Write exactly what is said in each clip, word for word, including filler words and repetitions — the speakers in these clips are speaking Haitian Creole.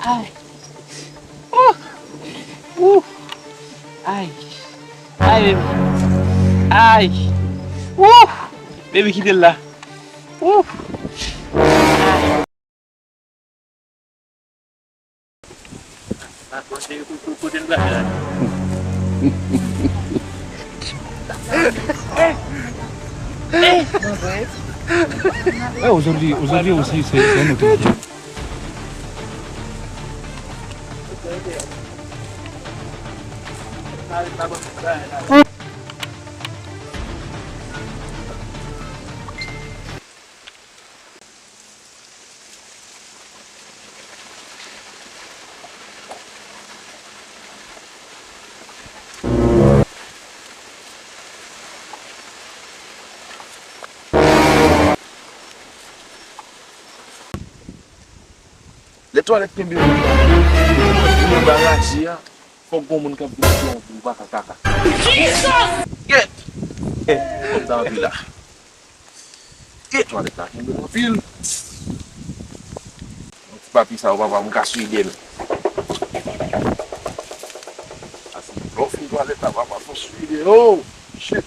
Ay. Ouh. Ouh. Ay. Ay, baby. Ay. Ouh. Baby, kite l la. Ouh. Ay. Eh, aujourd'hui, aujourd'hui aussi, c'est c'est un autre jour. Lè twalèt kenbe yon jan, yon baraje a, fòk gon moun k ap vin fè yon baka kaka. Gèt! Gèt! Kòm sa anvi la. E twalèt la kenbe anpil. Yon ti papye sa yo, papa, m ka swiye dèyè m. Ase lè w fin twalèt la, papa, fò swiye dèyè. Oh, shit.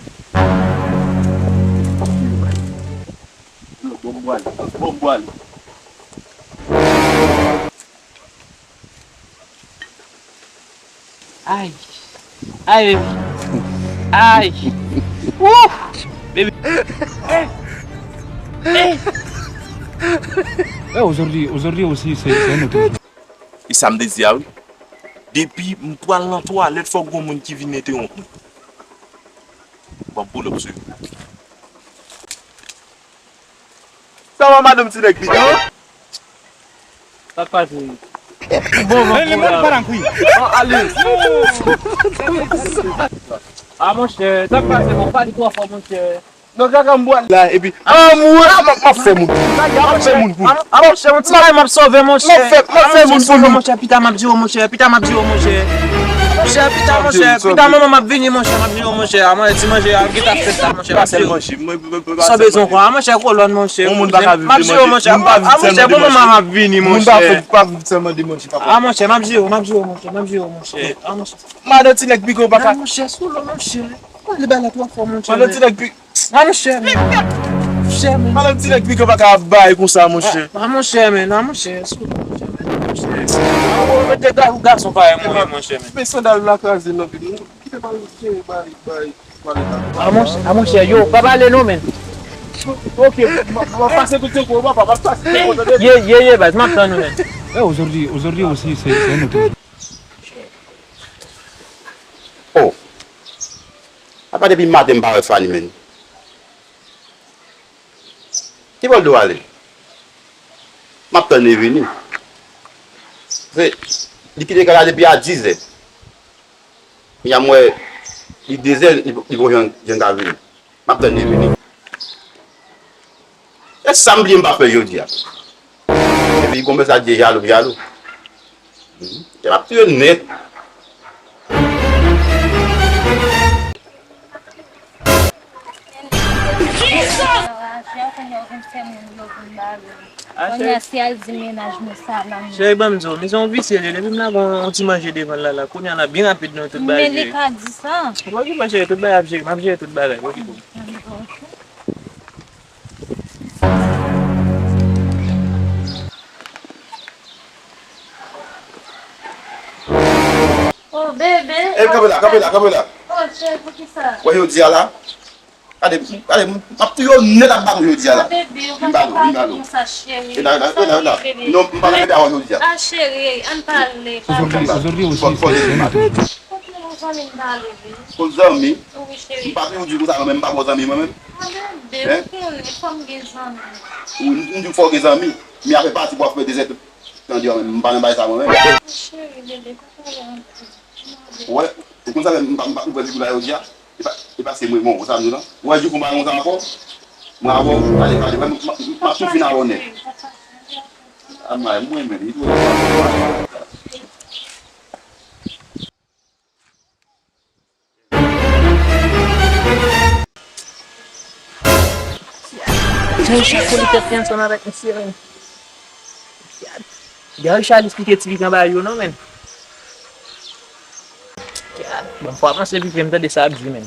Bon, bon, bon, bon. Ay. Ay, baby. Ay. Ouh. Baby. Eh, aujourd'hui, aujourd'hui aussi, c'est c'est un autre jour. E sa m te di a wi. Depi m pral nan twalèt, fòk gon moun ki vin entewonp mwen. Bon, pull up sou yo. Sa va, madanm ti nèg pito? Sa k pase? Bon, bon, bon, bon. An, ale. A, monchè, sa k pase? Mwen pale twò fò, monchè. Non, kaka m bwal la, epi a, mwen, a, m ap, m ap fè moun pou li. M ap fè moun pou li. A, monchè, yon ti bagay m ap sove, monchè. M ap fè, m ap fè moun pou li. Monchè, pita m ap di w, monchè, pita m ap di w, monchè. Monchè, pita, monchè, pita manman m ap vini, monchè, m ap di w, monchè. A, mwen, ti manje a, gentan fèt la, monchè, m ap di w. San bezwen kwa, a, monchè, kolòn, monchè. Yon moun pa ka viv de manje. M ap di w, monchè, a, monchè, bon manman m ap vini, monchè. Moun pa ka viv sèlman de manje, papa. A, monchè, m ap di w, m ap di w, monchè, m ap di w, monchè. A, monchè. Madan ti nèg piko pa ka. A, monchè, sou lò, monchè. Pale bagay la twò fò, monchè. Madan ti nèg pi- A, monchè, men. Monchè, men. Madanm ti nèg piko pa ka ap bay konsa, monchè. A, monchè, men. A, monchè, sou lò, monchè, men. Monchè. A, ou mete ga-, ou gason parèy mwen, monchè, men. Men sandal la kraze nan pye m. Kite m al jere bay, bay, bay. A, monchè, a, monchè, yo, pa pale non, men. Ok, m ap pase kout sekou, papa, m ap pase kout sekou, tande? Ye, ye, ye, baz, m ap tann ou, men. Eh, aujourd'hui, aujourd'hui aussi, c'est c'est un autre jour. Oh. Apa depi maten m pa wè Fanny, menm. Ki bò l dwe ale? M ap tann li vini. Se, li kite kay la depi a dizè. Kounya m wè li dezè, li, li poko janm, janm ka vini. M ap tann li vini. E sa m bliye m pa fè jodi a. Epi kòmanse ap di jalou, jalou. Kè m ap touye nèt. Kounye a, si al di mennaj mwen salam. Cheri, ban m di w, misye yon visye li ye. Depi m lage yon ti manje devan l la, la, kounye a la, byen rapid nou tout bagay. Men li ka di sa. Okipe w, cheri, tout bagay ap jere, m ap jere tout bagay, okipe w. Oh, bebe. Ey, kanpe la, kanpe la, kanpe la. Oh, cheri, poukisa? Wè jodi a la? Gade, gade, m ap touye w nèt ak baton jodi a la. Oh, bebe, ou pa ka pale konsa, cheri. E la, e la, e la, e la. Non, m pa nan bebe avan jodi a. Ah, cheri, ann pale, pale. Kote yon zanmi m pale, wi. Kot zanmi? Wi, cheri. M pa toujou di w konsa, mwen menm, m pa bon zanmi, mwen menm. Ah, bebe, ou konnen, fò m gen zanmi. Wi, m, m di w fò w gen zanmi. Men afè pati pou w ap fè dezè tande, mwen menm, m pa nan bay sa, mwen menm. Cheri, bebe, pa pale anpil. Ou wè, ou konn sa fè m pa, m pa ouvè figi w la jodi a? E pa, e paske mwen, bon, ou sa m di w lan? Ou wè jou konpa konsa ankò? Mwen avè w, pale, pale, mwen, m, m, m ap tou fin avè w nèt. Ah, mwen, mwen menm, li tou. Monchè, polis ap fè ansanm avèk misye menm. Gary Charles kite ti pikan ba yo non, menn. Bon, fò avanse vit vre, m tande sa ap di, menn.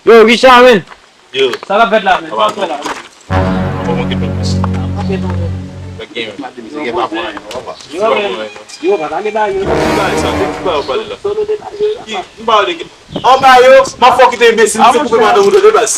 Yo, Richard, menn. Yo. Sa k ap fèt la, menn? Sa k ap fèt la, menn? Mwen pa manke pèp isi. Mwen pa gen, mwen pa gen pa pran anyen, non, papa. Yo, menn. Yo, pa pale ba yo. Bagay sa, de ki bagay w pale la? Ki, ki bagay de ki? An ba yo, m ap fè w kite enbesil, se koupe madanm ou tande baz.